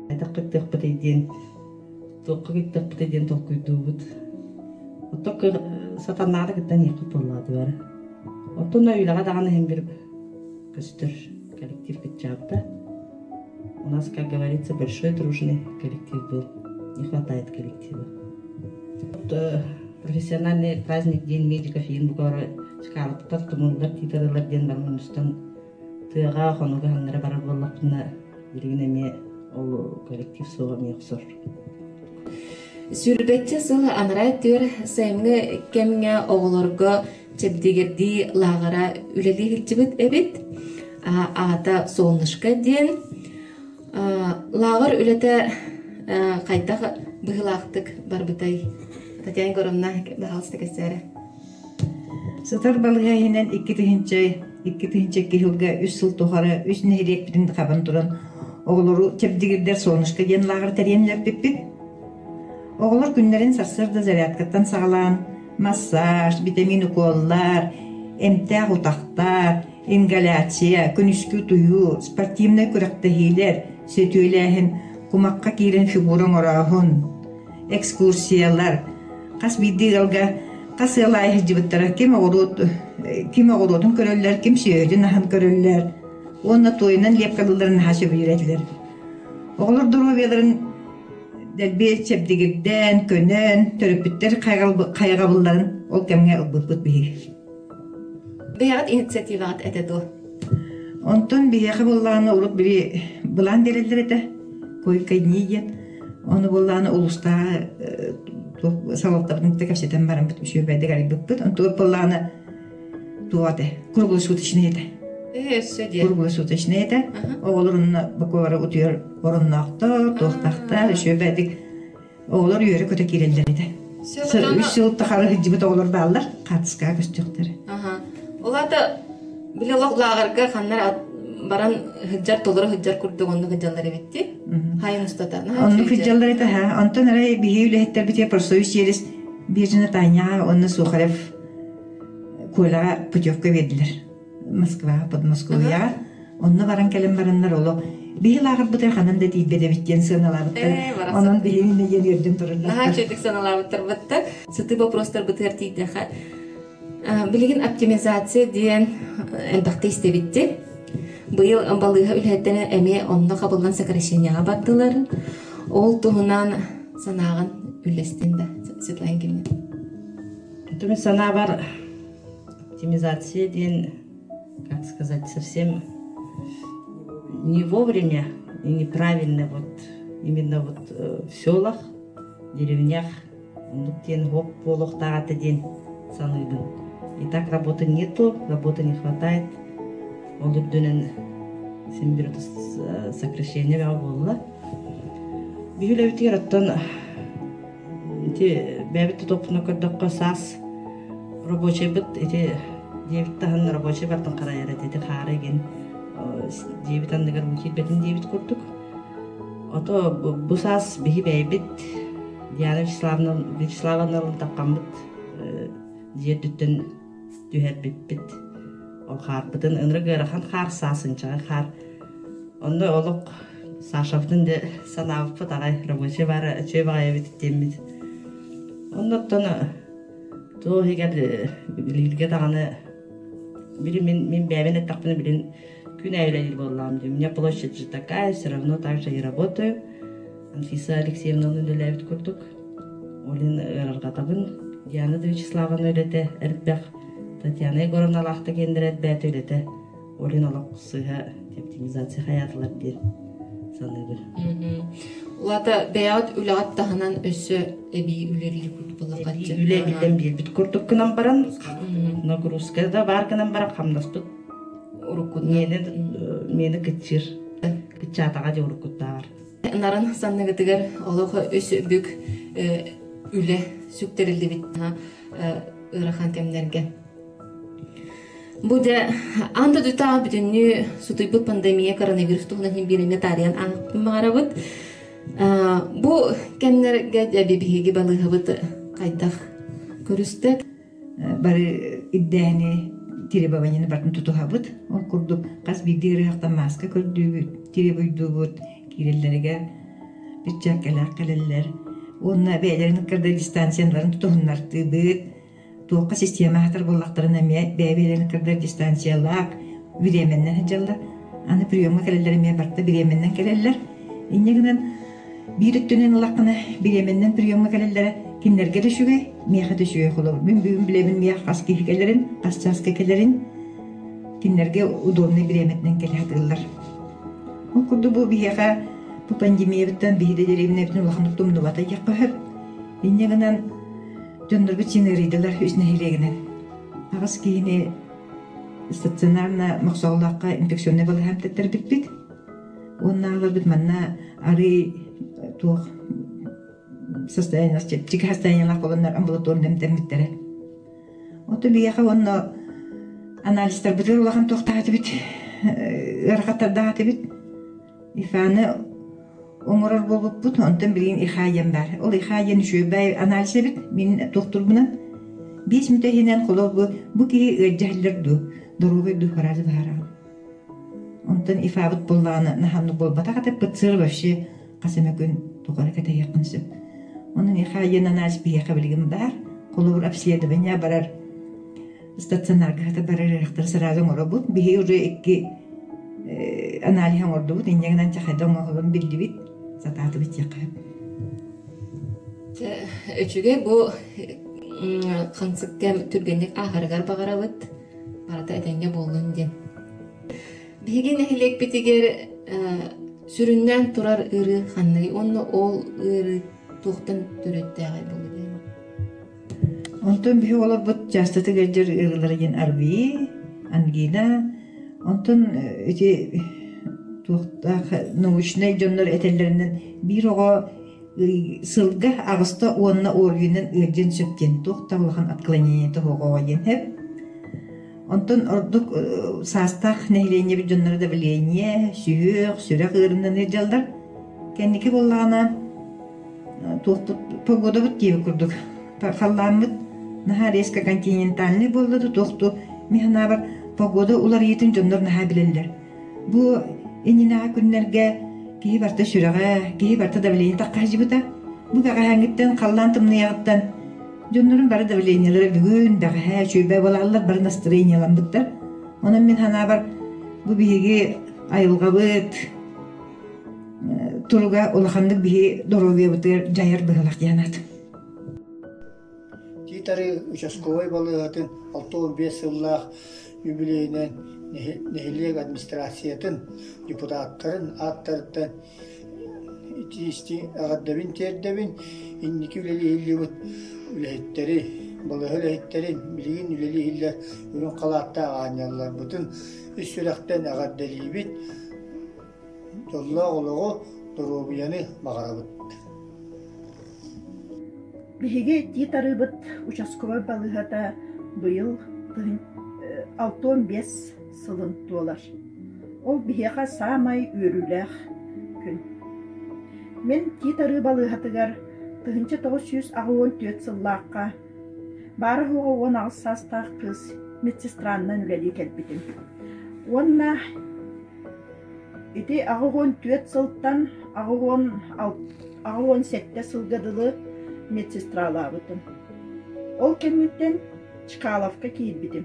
хайдах кыттыахпытый диэн туохха кыттыахпытый диэн толкуйдуубут. Оттон сатаннаары кыттан иһиэхпит буоллаҕа бары. Оттон үлэҕэ даҕаны иһин бир көстөр коллектив кыччаабыта. У нас, как говорится, большой дружный коллектив был. Не хватает коллектива. Вот, профессиональный праздник День медиков иин бугары чыкаалыктар, тумуллар, тиитарылар диэн бармын тыаҕа хонуга ханнара барар буоллахпына билигин эмиэ ол коллектив суоҕа эмиэ охсор. Сүүрбэччэ сыл анараа өттүгэр сайыҥҥы кэмҥэ оҕолорго чэбдигирдии лааҕыра үлэлии сылдьыбыт эбит. Аата «Солнышко» диэн. Лааҕыр үлэтэ хайдах быһыылаахтык барбытай? Татьяна Егоровна, баһаалыста кэпсээрэ. Сытар балыыһа иһинэн 2002 сылга үс сыл тухары үс нэһилиэкпитин хабан туран оҕолору чэбдигирдэр «Солнышко» диэн лааҕыр тэрийэн үлэппиппит. Оҕолор күннэрин сарсыарда зарядкаттан саҕалаан массаж, витамин укуоллар, эмтээх утахтар, ингаляция, күнүскү утуйуу, спортивнай күрэхтэһиилэр, сөтүөлээһин, кумахха киирэн фигура оҥорооһун, экскурсиялар, хас биирдии ыалга хас ыал аайы сылдьыбыттара ким оҕуруот ким оҕуруотун көрөллөр, ким сүөһүтүн аһын көрөллөр уонна туойунан лепкалыылларын наһаа сөбүлүүр этилэр. Оҕолор доруобуйаларын дэлби чэбдигирдэн, көнөн, төрөппүттэр хайҕабылларын ол кэмҥэ ылбыппыт биһиги. Бэйэҕит инициативаҕыт этэ дуо? Онтон биһиэхэ буоллаҕына урут били былаан биэрэллэр этэ, койка-дни диэн. Ону буоллаҕына улуустааҕы салалтабытын кытта кэпсэтэн бараммыт үчүгэйдик арыйбыппыт. Онтугар буоллаҕына туох этэ круглосуточный этэ. Өссө диэн. Круглосуточный этэ. Оҕолор онно бакуора утуйар оронноохтор, туохтаахтар, үчүгэйдик Оҕолор үөрэ-көтө киирэллэр этэ. Үс сыл тахары сылдьыбыт оҕолор бааллар, хаатыскаҕа көстүөхтэрэ. Ол аата били олох лааҕырга ханна баран сылдьар, толору сылдьар курдук оннук сылдьаллар эбит дии. Хайын устата. Оннук сылдьаллар этэ, ха. Онтон эрэ биһи үлэһиттэрбитигэр профсоюз через Биржина Таняҕа уонна Сухарев Коляҕа путевка биэрдилэр. Москва, Подмосковьеҕа. Онно баран кэлэн бараннар олох биһи лааҕырбытыгар ханан да тиийбэт эбит диэн сыаналаабыттар. Онон биһигини диэн үөрдэн тураллар. Наһаа үчүгдүк сыаналаабыттар батта. Сытыы вопростарбытыгар тиийдэхэ. Билигин оптимизация диэн элбэхтэ истэбитти. Быйыл балыыһа үлэһиттэрэ эмиэ онно хабыллан сокращениеҕа бардылар. Ол туһунан санааҕын үллэстин да, Светлана Евгеньевна. Мин санаабар оптимизация диэн, как сказать, совсем не вовремя и неправильно вот именно вот в селах, деревнях оннук диэн хоп буолуохтаах этэ диэн саныыбын. И так работы нету, работы не хватает. Ол үрдүнэн син бир сокращение бөҕө буолла. Биһи үлэбитигэр оттон Ити бэйэбит тутуохпутуна көрдөххө саас рабочайбыт ити дьиэбит таһын рабочай бартын харайар этэ ити хаара игин дьиэбит анныгар уу киирбэтин диэбит курдук. Ото бу саас биһи бэйэбит Диана Вячеславовна Вячеславовналыын таххаммыт дьиэ үрдүттэн түһэрбиппит. Ол хаарбытын ынырык ыарахан хаар, саас ынчаҕай хаар. Онно олох Сашабытын дьэ санаабыппыт аҕай рабочай баара үчүгэй баҕайы эбит диэммит. Оннуттан туох иһигэр билииргэ даҕаны били мин мин бэйэбин эттэхпинэ билин. Күн аайы үлэлиир буоллаҕым дии. У меня площадь же такая, все равно так же и работаю. Анфиса Алексеевнаны үлэлээбит курдук. Олин ыарырҕатабын. Диана Вячеславовна үлэтэ элбэх. Татьяна Егоровналаахта киэндэрэ элбээтэ үлэтэ. Олин олох сыыһа оптимизация хайаатылар диэн саныыбын. Улата бэйэҕит үлэҕит таһынан өссө эбии үлэлиир курдук буоллаххаччы. Үлэ эбиллэн биэрбит курдук гынан баран, нагрузка да баар гынан баран хамнаспыт уруккутун миэнэ миэнэ кыччыыр кыччаатаҕа дьэ уруккуттааҕар. Нарын санныгытыгар олох үс бүк үлэ сүктэриллибит ыарахан кэмнэргэ. Бу дьэ аан дойдутааҕы бүтүннүү сутуйбут пандемия коронавирус туһунан иһин биир эмэ таарыйан ааһыппын баҕарабыт. Бу кэмнэргэ дьэ биһиги балыыһабыт хайдах көрүстэ? Бары ирдээһини требованиены барытын тутуһабыт. Ол курдук хас биирдии ырыһахтан мааска көрдүүбүт, требуйдуубут, киирэллэригэр перчаткалаах кэлэллэр. Уонна бэйэлэрин ыккарда дистанцияларын тутуһуннартыыбыт. Туохха система аһатар буоллахтарына эмиэ бэйэ-бэйэлэрин кытта дистанциялаах бириэмэннэн сылдьаллар. Аны приемҥа кэлэллэр эмиэ барыта бириэмэннэн кэлэллэр. Инньэ гынан биир өттүнэн ыллаххына бириэмэннэн приемҥа кэлэллэрэ кинилэргэ да үчүгэй, миэхэ да үчүгэй холобур. Мин бүгүн билэбин миэхэ хас киһи кэлэрин, хас чааска кэлэрин кинилэргэ удобнай бириэмэтинэн кэлэ сатыыллар. Ол курдук бу биһиэхэ бу пандемиябыттан биһи да дэриэбинэбитин улаханнык тумнубата диэххэ сөп. Инньэ гынан Дьоннорбут син ыарыйдылар үс нэһилиэгинэн. Аҕыс киһини стационарно Мохсоҕолооххо инфекционнай балыыһа эмтэттэрбиппит. Уоннааҕыларбыт манна арыый туох состояние чэпчэки состояниелаах буоланнар амбулаторно эмтэммиттэрэ. Ото биһиэхэ уонна анализтарбытыгар улахан туохтаах этибит, ыарахаттардаах этибит. ИФА-ны оҥорор буолбуппут, онтон билигин ИХА диэн баар. Ол ИХА диэн үчүгэй анализ эбит, мин туохтурбунан. Биэс мүнүүтэ иһинэн холобур бу киһи ыалдьа дуу, доруобай дуу фраза быһаараҕын. Онтон ИФА-быт буоллаҕына наһааннык буолбатах этэ, ПЦР вообще хас эмэ күн тухары кэтэһиэххин сөп. Онон ИХА диэн анализ биһиэхэ билигин баар. Холобур обследование барар стационарга хата барар ыарахтары сразу оҥоробут. Биһи уже икки анализ оҥордубут, инньэ гынан чахайда оҥоһулун биллибит, сатаатыбыт диэххэ сөп. Үчүгэй бу хамсык кэм түргэнник ааһарыгар баҕарабыт, барыта этэҥҥэ буоллун диэн. Биһиги нэһилиэкпитигэр сүрүннээн турар ыарыы ханныгый уонна ол ыарыы туохтан төрүттээҕий буолуо диэн? Онтон биһи олорбут чаастатык ыалдьар ыарыылара диэн АРВИ, ангина, онтон ити туохтаах научнай дьоннор этэллэринэн биир оҕо сылга аҕыста уонна ОРВИ-нан ыалдьыан сөп диэн туох да улахан отклонениета суох оҕо диэн сөп. Онтон ордук саастаах нэһилиэнньэбит дьонноро давление, сүһүөх, сүрэх ыарыынан ыалдьаллар. Кэнники буоллаҕына туохпут погодабыт диэбит курдук халлааммыт наһаа резко континентальный буолла да туох мин санаабар погода уларыйыытын дьоннор наһаа билэллэр. Бу иннинээҕи күннэргэ киһи барыта сүрэҕэ, киһи барыта давление таххаһдьыбыта. Бу бэҕэһээҥҥиттэн халлаан тымныйаҕыттан дьоннорун бары давлениелара бүгүн бэҕэһээ үчүгэй буолаллар бары настроениеламмыттар. Онон мин санаабар бу биһиги айылҕабыт туруга улаханнык биһи доруобуйабытыгар дьайар быһыылаах диэн аат. Тиит Арыы участковай балыыһатын 65 сыллаах юбилейинэн нэһилиэк администрациятын депутаттарын ааттарыттан итии эҕэрдэбин тиэрдэбин. Инники үлэлии иһиллибит үлэһиттэри, балыыһа үлэһиттэрин, билигин үлэлии иһиллэр үрүҥ халааттаах аанньалларбытын ис сүрэхтэн эҕэрдэлиибит. Дьоллоох олоҕу, доруобуйаны баҕарабыт. Биһиги Тиит Арыыбыт участковай балыыһата быйыл 65 сылын туолар. Ол биһиэхэ саамай үөрүүлээх күн. Мин Тиит Арыы балыыһатыгар 1984 сыллаахха баара-суоҕа 18 саастаах кыыс медсестранан үлэлии кэлбитим. Уонна Ити 84 сылтан 87 сылга дылы медсестралаабытым. Ол кэнниттэн Чкаловка киирбитим.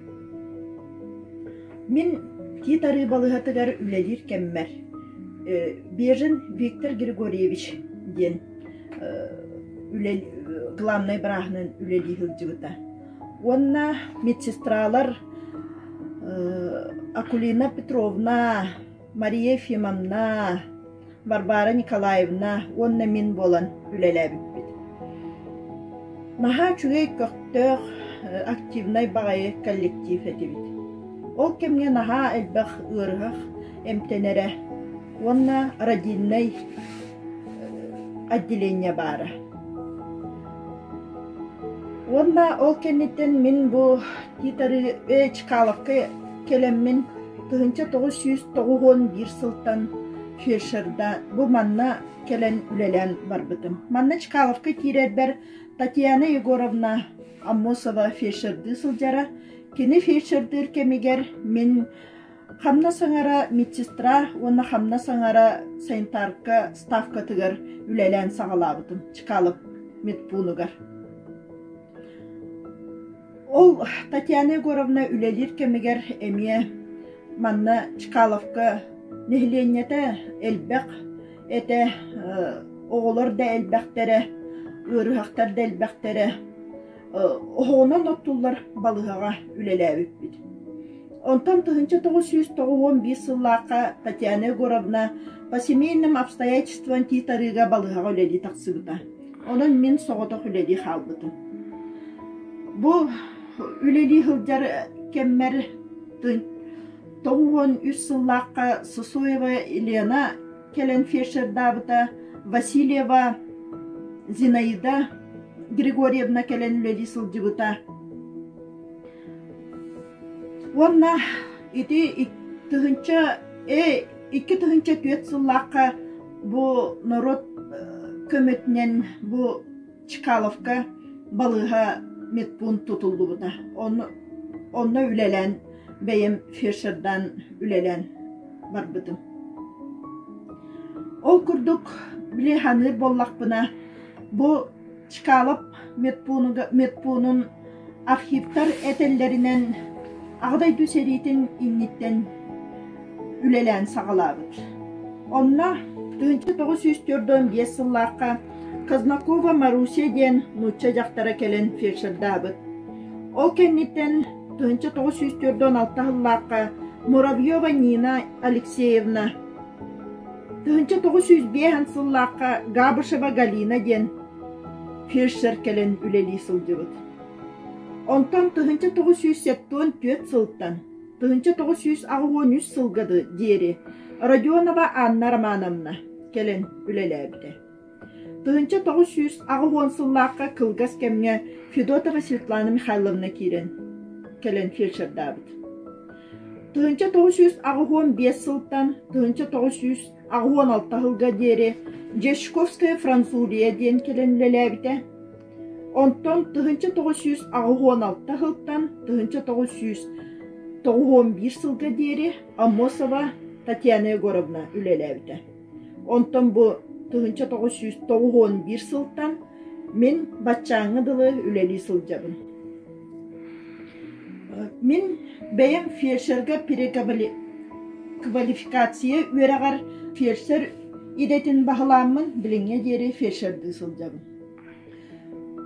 Мин Тиит Арыы балыыһатыгар үлэлиир кэммэр Бежин Виктор Григорьевич диэн үлэ главнай бырааһынан үлэлии сылдьыбыта. Уонна медсестралар Акулина Петровна, Мария Ефимовна, Варвара Николаевна уонна мин буолан үлэлээбиппит. Наһаа үчүгэй көхтөөх, активнай баҕайы коллектив этибит. Ол кэмҥэ наһаа элбэх ыарыһах эмтэнэрэ уонна родильнай отделение баара. Уонна ол кэнниттэн мин бу Титары Чкаловка кэлэммин 1991 сылтан фельдшерда бу манна кэлэн үлэлээн барбытым. Манна Чкаловка киирэрбэр Татьяна Егоровна Аммосова фельдшердыы сылдьара. Кини фельдшердыыр кэмигэр мин Хамнас аҥара медсестра уонна хамнас аҥара санитарка ставкатыгар үлэлээн саҕалаабытым Чкалов медпуунугар. Ол Татьяна Егоровна үлэлиир кэмигэр эмиэ манна Чкаловка нэһилиэнньэтэ элбэх этэ, оҕолор да элбэхтэрэ, ыарыһахтар да элбэхтэрэ. Оһоҕунан оттуллар балыыһаҕа үлэлээбиппит. Онтон 1991 сыллаахха Татьяна Егоровна по семейным обстоятельствам Тиит-Арыыга балыыһаҕа үлэлии тахсыбыта. Онон мин соҕотох үлэлии хаалбытым. Бу үлэлии сылдьар кэммэр 93 сыллаахха Сысоева Елена кэлэн фельдшердаабыта, Васильева Зинаида Григорьевна кэлэн үлэлии сылдьыбыта. Уонна ити тыһыынча 2004 сыллаахха бу норуот көмөтүнэн бу Чкаловка балыыһа медпункт тутуллубута. Онно үлэлээн бэйэм фельдшердаан үлэлээн барбытым. Ол курдук били саныыр буоллахпына бу Чкалов медпуунун архивтар этэллэринэн Аҕа дойду сэриитин инниттэн үлэлээн саҕалаабыт. Онно 1945 сыллаахха Казнакова Маруся диэн нуучча дьахтара кэлэн фельдшердаабыт. Ол кэнниттэн 1946 сыллаахха Муравьева Нина Алексеевна 1905 сыллаахха Габышева Галина диэн фельдшер кэлэн үлэлии сылдьыбыт. Онтон 1974 сылтан 1983 сылга диэри Родионова Анна Романовна кэлэн үлэлээбитэ. 1980 сыллаахха кылгас кэмҥэ Федотова Светлана Михайловна киирэн кэлэн фельдшердаабыт. 1985 сылтан 1986 сылга диэри Дьячковская Французия диэн кэлэн үлэлээбитэ. Онтон 1986 сылтан 1991 сылга диэри Аммосова Татьяна Егоровна үлэлээбитэ. Онтон бу 1991 сылтан мин баччааҥҥа дылы үлэлии сылдьабын. Мин бэйэм фельдшергэ переквалификация үөрэҕэр фельдшер идэтин баһылааммын билиҥҥэ диэри фельдшердыы сылдьабын.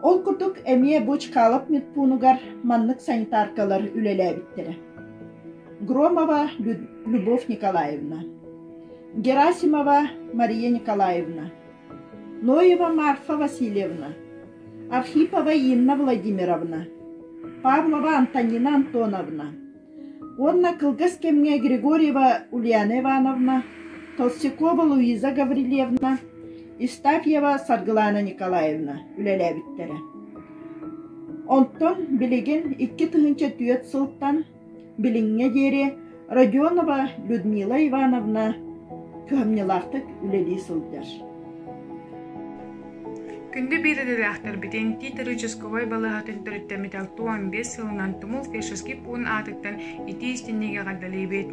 Ол курдук эмиэ бу Чкалов медпуунугар маннык санитаркалар үлэлээбиттэрэ. Громова Любовь Николаевна, Герасимова Мария Николаевна, Ноева Марфа Васильевна, Архипова Инна Владимировна, Павлова Антонина Антоновна уонна кылгас кэмҥэ Григорьева Ульяна Ивановна, Толстякова Луиза Гаврильевна, Евстафьева Саргылана Николаевна үлэлээбиттэрэ. Онтон билигин 2004 сылтан Билиҥҥэ диэри Родионова Людмила Ивановна кыһамньылаахтык үлэлии сылдьар. Күндү биир идэлээхтэрбитин Тиит участковай балыыһатын төрүттэммит 65 сылынан Тумул фельдшерский пуун аатыттан итии истиҥник эҕэрдэлиибит.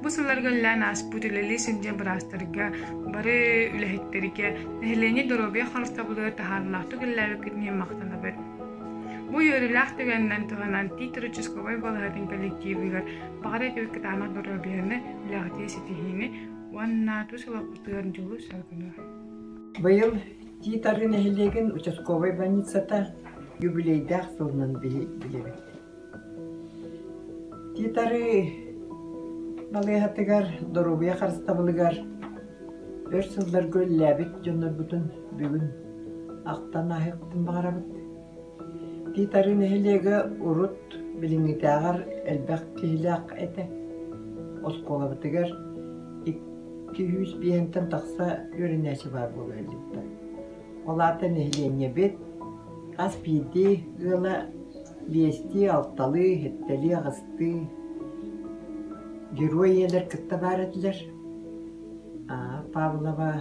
Бу сылларга үлэлээн ааспыт үлэлии сылдьар быраастарга, бары үлэһиттэргэ, нэһилиэнньэ доруобуйа харыстабылыгар таһаарыылаахтык үлэлээбиккитин иһин махтанабыт. Бу үөрүүлээх түгэнинэн туһанан Тиит участковай балыыһатын коллективыгар баҕар этибит кытаанах доруобуйаны, үлэҕитигэр ситиһиини уонна тус олоххутугар дьолу-соргуну. Быйыл Тиит Арыы нэһилиэгин участковай больницата юбилейдаах сылынан билэбит. Тиит Арыы балыыһатыгар доруобуйа харыстабылыгар өр сылларга үлэлээбит дьоннорбутун бүгүн ахтан ааһыахпытын баҕарабыт. Тиит Арыы нэһилиэгэ урут билиҥҥитээҕэр элбэх киһилээх этэ. Оскуолабытыгар 205-тэн тахса үөрэнээччи баар буола сылдьыбыта. Ол аата нэһилиэнньэбит хас биирдии ыала биэстии, алталыы, сэттэлии, аҕыстыы герой ийэлэр кытта баар этилэр. Павлова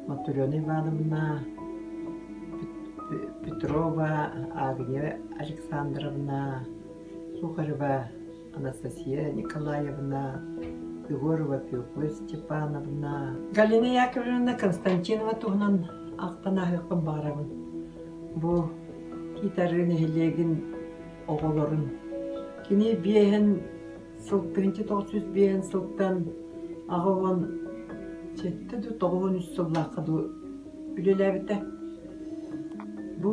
Матрена Ивановна, Петрова Агния Александровна, Сухарева Анастасия Николаевна, Егорова Феокла Степановна. Галина Яковлевна Константинова туһунан ахтан ааһыахпын баҕарабын. Бу Киитары нэһилиэгин оҕолорун. Кини биэһин сыл 1905 сылтан 87 дуу 93 сыллаахха дуу үлэлээбитэ. Бу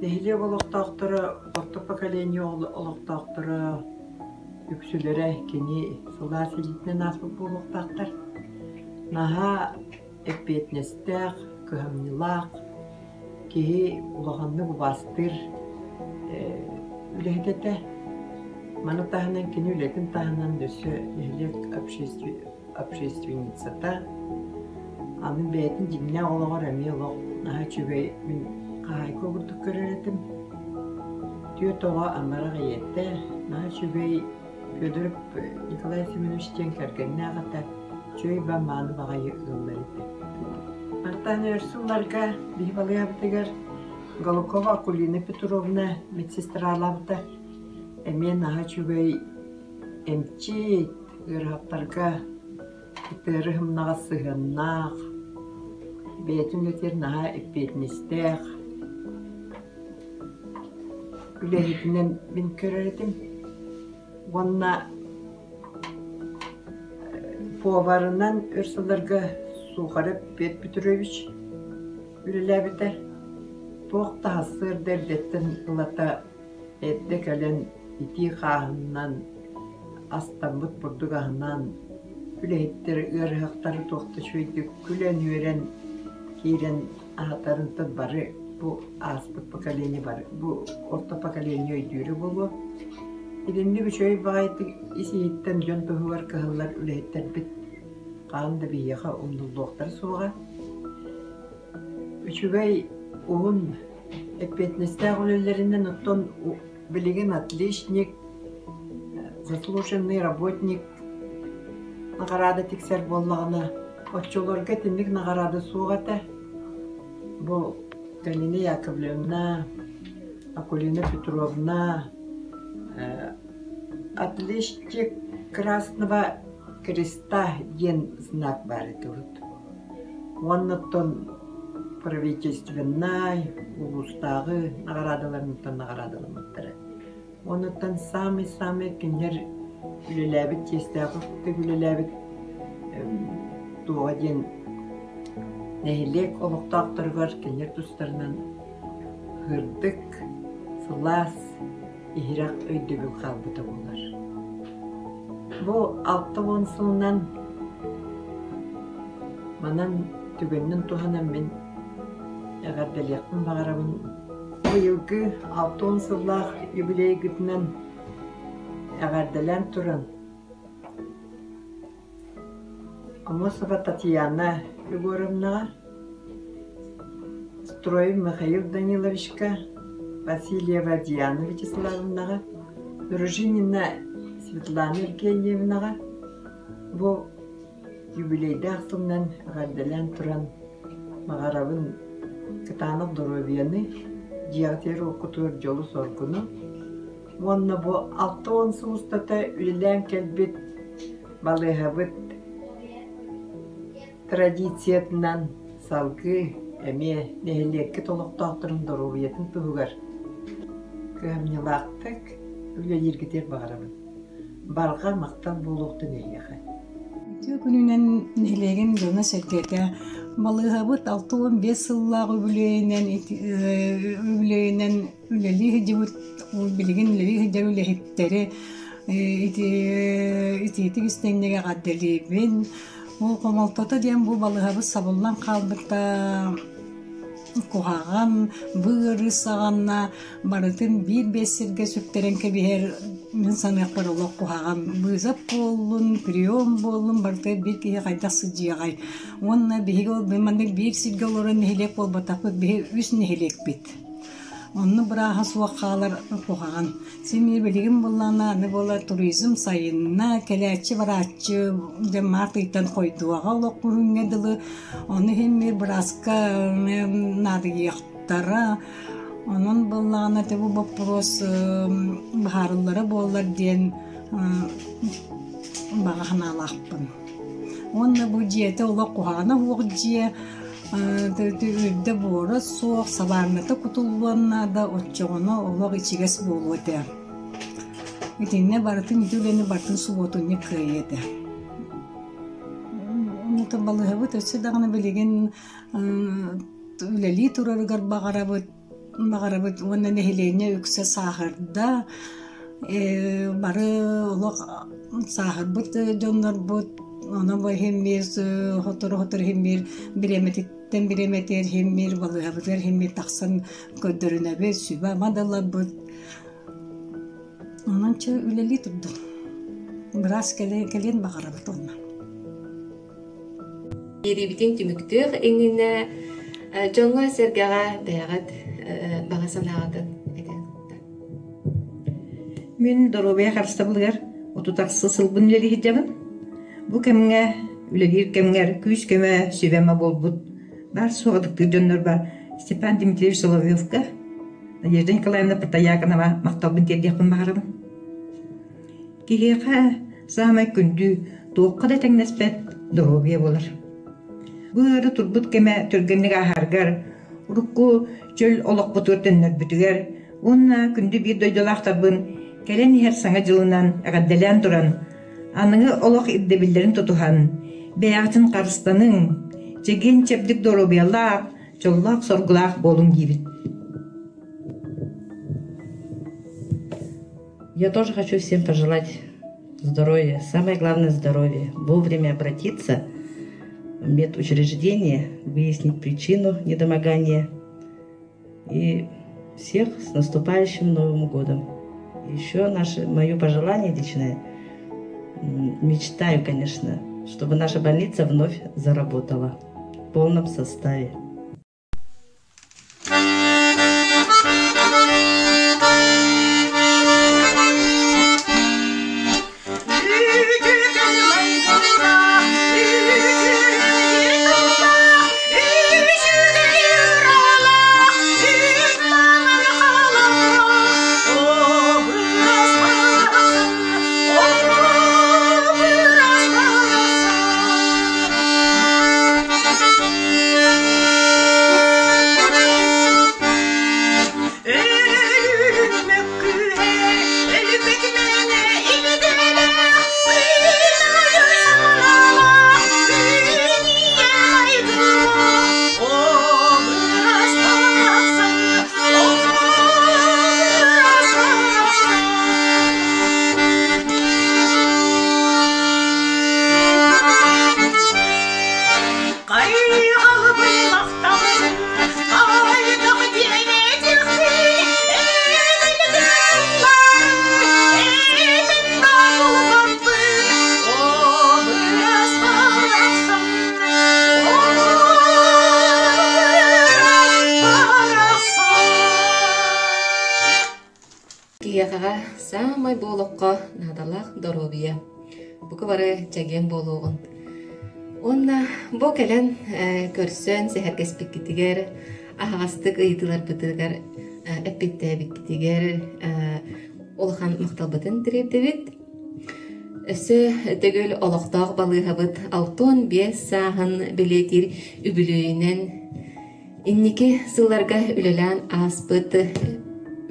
нэһилиэк олохтоохторо, орто поколение олохтоохторо үксүлэрэ кини сылаас илиитинэн ааспыт буолуохтаахтар. Наһаа эппиэтинэстээх, кыһамньылаах, киһи улаханнык убаастыыр үлэһит этэ. Маны таһынан кини үлэтин таһынан өссө нэһилиэк общественницата аны бэйэтин дьиҥнээх олоҕор эмиэ олох наһаа үчүгэй мин хаһаайка курдук көрөр этим. Түөрт оҕо амарах ийэтэ, наһаа үчүгэй Федоров Николай Семенович диэн кэргэннээх этэ, үчүгэй ба мааны баҕайы ыаллар этэ. Мантан өр сылларга биһи балыыһабытыгар Голокова Акулина Петровна медсестралаабыта. Эмиэ наһаа үчүгэй эмчит, ыарахаттарга ытыары сымнаҕас сыһыаннаах, бэйэтин үлэтигэр наһаа эппиэтинэстээх үлэһитинэн мин көрөр этим. Уонна поварынан өр сылларга Сухарев Петр Петрович үлэлээбитэ. Туох да сарсыарда эрдэттэн ылата Эрдэ кэлэн итии хааһыннан, астаммыт бурдук аһынан, үлэһиттэр ыарыһахтары туох да үчүгэйдик күлэн-үөрэн киирэн аһатарынтан бары бу ааспыт поколение бары бу орто поколение өйдүүрэ буолуо. Итинник үчүгэй баҕайытык ис-иһиттэн дьон туһугар кыһаллар үлэһиттэрбит хаһан да биһиэхэ умнуллуохтара суоҕа. Үчүгэй уһун Эппиэтинэстээх үлэлэринэн оттон билигин отличник, заслуженный работник наҕараада тиксэр буоллаҕына, оччолорго итинник наҕараада суох этэ. Бу Галина Яковлевна, Акулина Петровна отличник Красного Креста диэн знак баар этэ урут. Уонна оттон правительственнай, улуустааҕы наҕараадаларыттан наҕараадаламмыттара. Онуттан саамай-саамай кинилэр үлэлээбит чиэстээхтик үлэлээбит туоҕа диэн нэһилиэк олохтоохторугар кинилэр тустарынан сырдык, сылаас, иһирэх өйдөбүл хаалбыта буолар. Бу 60 сылынан манан түгэнинэн туһанан мин эҕэрдэлиэхпин баҕарабын. Быйылгы 60 сыллаах юбилейгытынан эҕэрдэлээн туран Амосова Татьяна Егоровнаҕа, Строев Михаил Даниловичка, Васильева Диана Вячеславовнаҕа, Дружинина Светлана Евгеньевнаҕа бу юбилейдаах сылынан эҕэрдэлээн туран баҕарабын кытаанах доруобуйаны, дьиэҕитигэр уоккутугар дьолу-соргуну уонна бу 60 сыл устата үлэлээн кэлбит балыыһабыт традициятынан салгыы эмиэ нэһилиэккит олохтоохторун доруобуйатын туһугар. Кыһамньылаахтык үлэлииргитигэр баҕарабын. Барҕа махтал буолуохтун эһиэхэ. Үтүө күнүнэн нэһилиэгин дьоно-сэргэтэ балыыһабыт 65 сыллаах үбүлүөйүнэн үбүлүөйүнэн үлэлии сылдьыбыт билигин үлэлии сылдьар үлэһиттэри итиитик истиҥник эҕэрдэлиибин. Ол хомолтото диэн бу балыыһабыт сабыллан хаалбыта куһаҕан, бу ыарыы саҕана барытын биир-биэс сиргэ сүктэрэн кэбиһэр мин саныахпар олох куһаҕан. Быызап буоллун, прием буоллун барыта биир киһи хайдах сылдьыаҕай. Уонна биһиги ол маннык биир сиргэ олорон нэһилиэк буолбатахпыт, биһи үс нэһилиэкпит. Онно бырааһа суох хаалар куһаҕан. Син билигин буоллаҕына аны буолар туризм сайынна, кэлээччи-барааччы дьэ март ыйтан хойдуоҕа олох күһүҥҥэ дылы. Ону иһин мир бырааска наадыйыахтара. Онон буоллаҕына ити бу боппуруос быһаарыллара буоллар диэн баҕа санаалаахпын. Уонна бу дьиэтэ олох куһаҕана суох дьиэ, үрдэ буора суох, сабаарната кутуллуон наада, оччоҕуна олох ичигэс буолуо этэ. Итиннэ барытын ити үлэни барытын субуотунньук кыайыа этэ. Балыыһабыт өссө даҕаны билигин үлэлии турарыгар баҕарабыт. Баҕарабыт уонна нэһилиэнньэ үксэ сааһырда, бары олох сааһырбыт дьоннорбут, онон бу иһин биир сотору-сотору иһин биир бириэмэтиттэн бириэмэтигэр иһин биир балыыһабытыгар иһин биир тахсан көрдөрүнэбит, сүбэ-ама да ылабыт. Онон чэ үлэлии турдум. Быраас кэлиэн баҕарабыт уонна. Биэриибитин түмүктүөх иннинэ дьоҥҥо-сэргэҕэ бэйэҕит баҕа санааҕытын этэн Мин доруобуйа харыстабылыгар 36 сылбын үлэлии сылдьабын. Бу кэмҥэ үлэлиир кэмҥэр күүс-көмө, сүбэ-ама буолбут баар-суох ытыктыыр дьоннорбор Степан Дмитриевич Соловьевка, Надежда Николаевна Протояконова махталбын тиэрдиэхпин баҕарабын. Киһиэхэ саамай күндү, туохха да тэҥнэспэт доруобуйа буолар. Бу ыары турбут кэмэ түргэнник ааһарыгар, урукку чөл олохпутугар төннөрбүтүгэр уонна күндү биир дойдулаахтарбын кэлэн иһэр Саҥа дьылынан эҕэрдэлээн туран, аныгы олох ирдэбиллэрин тутуһан, бэйэҕитин харыстаныҥ, чэгиэн-чэбдик доруобуйалаах, дьоллоох-соргулаах буолуҥ диибин. Я тоже хочу всем пожелать здоровья, самое главное здоровье, вовремя обратиться в медучреждение, выяснить причину недомогания. И всех с наступающим Новым годом. Еще наше, мое пожелание личное, мечтаю, конечно, чтобы наша больница вновь заработала в полном составе. Киһиэхэҕэ саамай бу олоххо наадалаах доруобуйа. Бука бары чэгиэн буолуоҕун. Уонна бу кэлэн көрсөн сэһэргэспиккитигэр, аһаҕастык ыйытыыларбытыгар эппиэттээбиккитигэр улахан махталбытын тириэрдэбит. Өссө төгүл олохтоох балыыһабыт 65 сааһын бэлиэтиир үбүлүөйүнэн Инники сылларга үлэлээн ааспыт.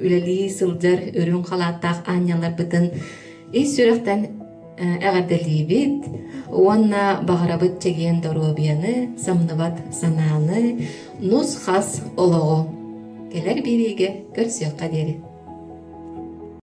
үлэлии сылдьар үрүҥ халааттаах аанньалларбытын ис сүрэхтэн эҕэрдэлиибит уонна баҕарабыт чэгиэн доруобуйаны, самныбат санааны, нус-хас олоҕу. Кэлэр биэриигэ көрсүөххэ диэри.